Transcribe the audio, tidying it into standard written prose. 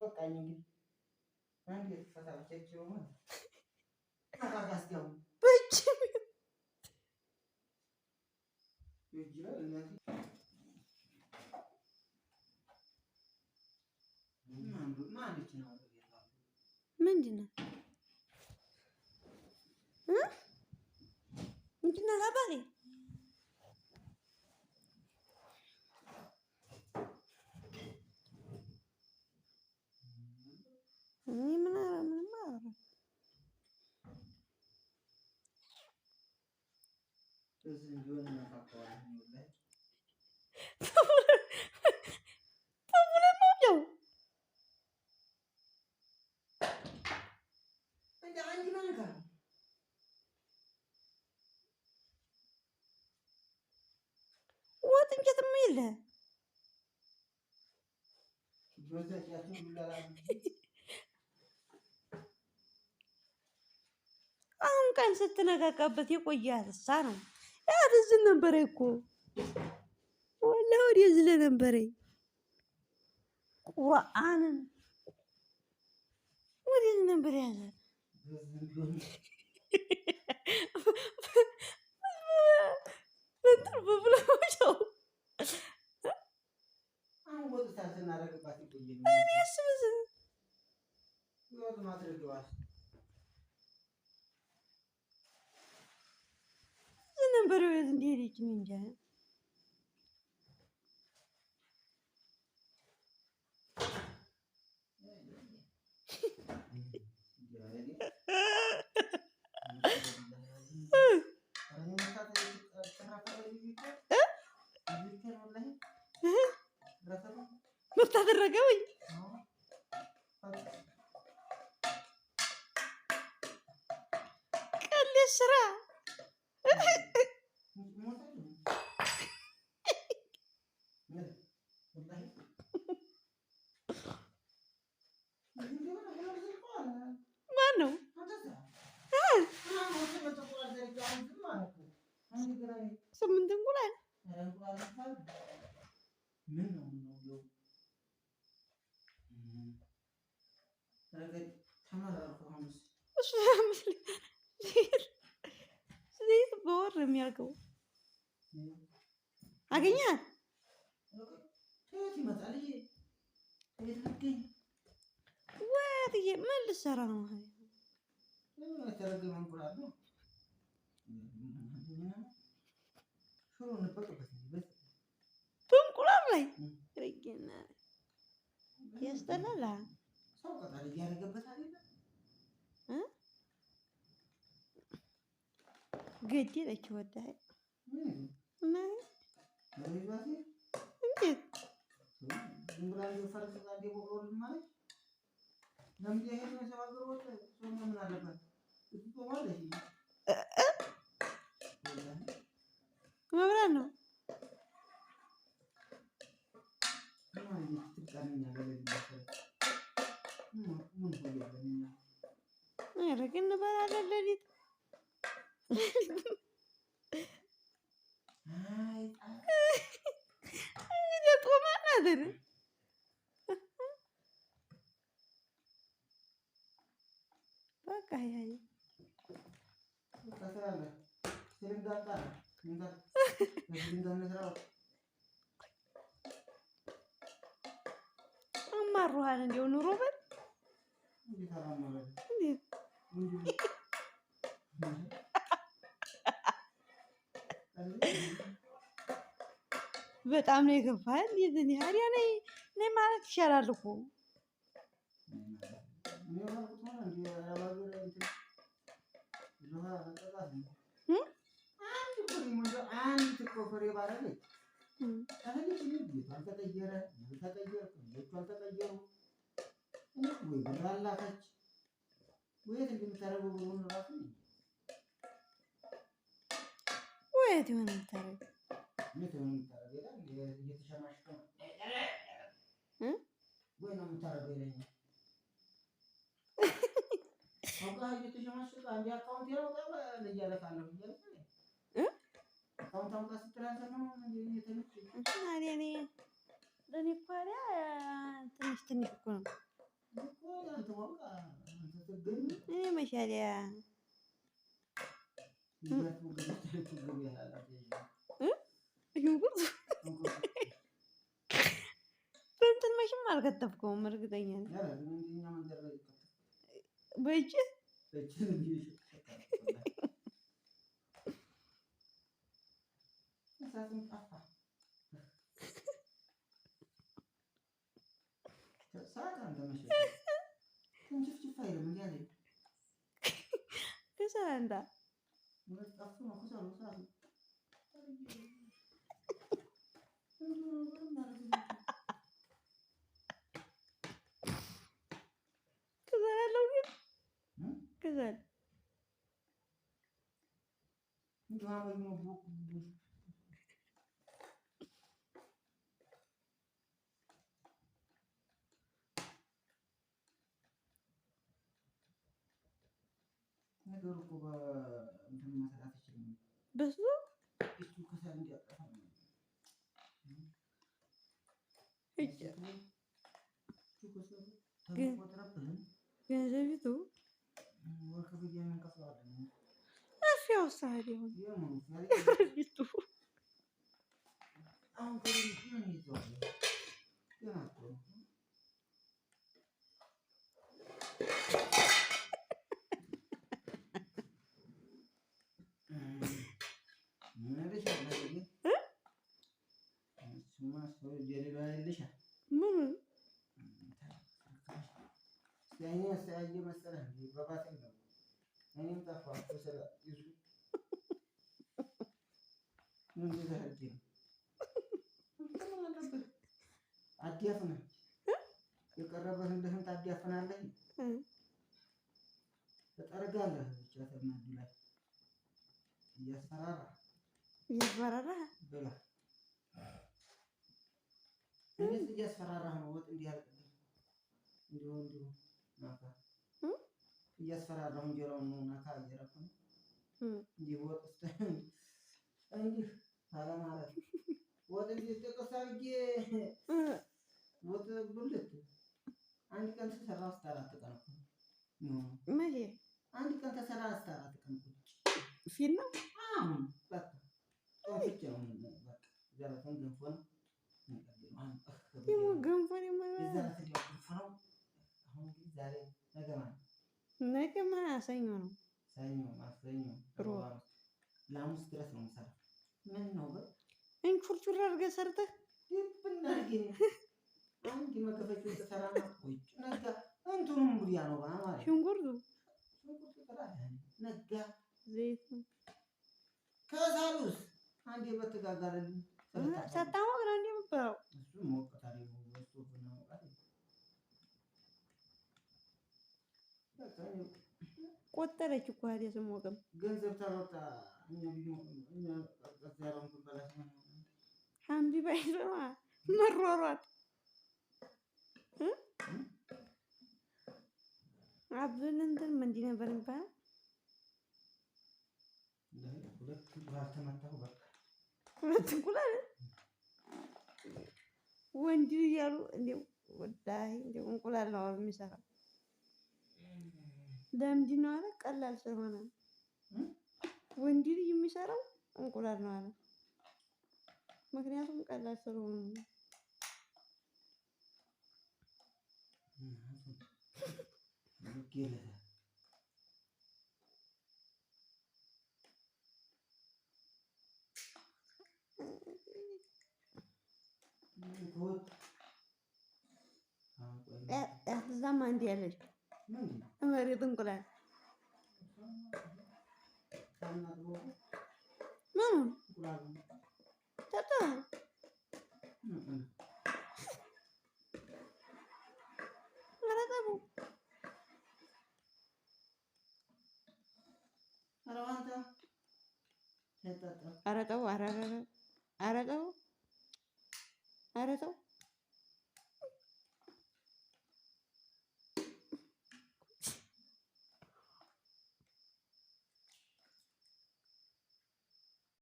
በቃኝ እንግዲህ አንድ የተፈታቸው በእጅ ምንድን ነው ምንድን ነው አባቴ? እኔ ምን ምንም አላወራም። ወጥ እንጨትም የለ። አሁን ቀን ስትነካካበት የቆየ አልሳ ነው። ያድዝ ነበረ እኮ ወላሂ ወደዚህ ለነበረ ቁርአንን ወደዚህ ነበር ያዘ። ነበር እንደሄደች እኔ እንጃ። መብት አደረገ ወይ? ቀልድ ስራ ማን ነው? 8 እንቁላል ዘይት በወር ነው የሚያልቀው። አገኛት ወጥዬ ምን ልትሰራ ነው? በእንቁላል ላይ ያስጠላል። ገደለች ወላሂ። እንዴት መብራት ነው። ኧረ ግን እንበላለን ሌሊት እንግዲህ ጦማ ናት። በቃ አማሩሃል እንዲያው ኑሮ በል በጣም ነው የከፋህ። እንዴት እኔ ታዲያ ነይ ነይ ማለት ይሻላል እኮ ወየት የሆነ የምታደርገው እኔ እኮ ትንሽ ትንሽ እኮ ነው። ሻዲያ ሽንኩርት በእንትን መቼም አልከተፍከውም፣ እርግጠኛ ነኝ በእጅህ ከሰላንታ ከሰል አለው ግን ከሰል ነገሩ እኮ በእንትን መስራት አይችልም። በሱ እሱ ከሰል እንዲያጠፋ ነው። ገንዘቢቱ ምኑን የቀረበህን እንደህን ታዲያፍናለህ፣ ትጠርጋለህ። ብቻ ተማዱ ላይ እያስፈራራ እያስፈራራ ብላ እኔስ እያስፈራራህ ነው። ወጥ እንዲያልቅብህ እንዲሁ እንዲሁ ናካ እያስፈራራሁ እንጀራውን ነው ናካ እየረኩ ነው። እንዲህ ወጥ እንዲህ አለማለት ወጥ እንዲህ ጥቅስ አድርጌ ወጥ ብልት አንድ ቀን ተሰራ እስከ አራት ቀን እኮ ነው። መቼ አንድ ቀን ተሰራ እስከ አራት ቀን ቁጭ ፊት ነው። አሁን በቃ ጦፍቼ ነው በቃ ዘረፈን ገንፎ ነው ደግሞ ገንፎ ነገማ ሰኞ ነው። ሰኞ ማክሰኞ ለሐሙስ ድረስ ነው የምሰራው። ምን ነው እንቹርቹር አድርገህ ሰርተህ ድብና አድርጌ አንድ መከፈቻውን ትሰራና ቁጭ ነጋ። እንትኑም ጉዲያ ነው ማለት ሽንኩርቱ ሽንኩርቱ ነጋ ዘይቱ ከሳሉስ አንዴ በተጋጋረልኝ ሳታሞቅ ነው እንዴ የምትበላው? ቆጠረች እኮ ታዲያ ስሞቅም ገንዘብ ታወጣ ሀምቢ ባይሰማ መሯሯጥ አብን እንትን ምንድን ነበር የሚባለው? ሁለት እንቁላል ወንድ እያሉ እንደው ወላሂ እንደው እንቁላል ነው የሚሰራው። ለምንድን ነው አለ? ቀላል ስለሆነ ወንድ ልጅ የሚሰራው እንቁላል ነው አለ። ምክንያቱም ቀላል ስለሆነ ነው። እዛም አንድ ያለች መሬት እንቁላል ምኑን ተጠሩ ኧረ ተው ኧረ ተው ኧረ ተው ኧረ ተው ኧረ ተው።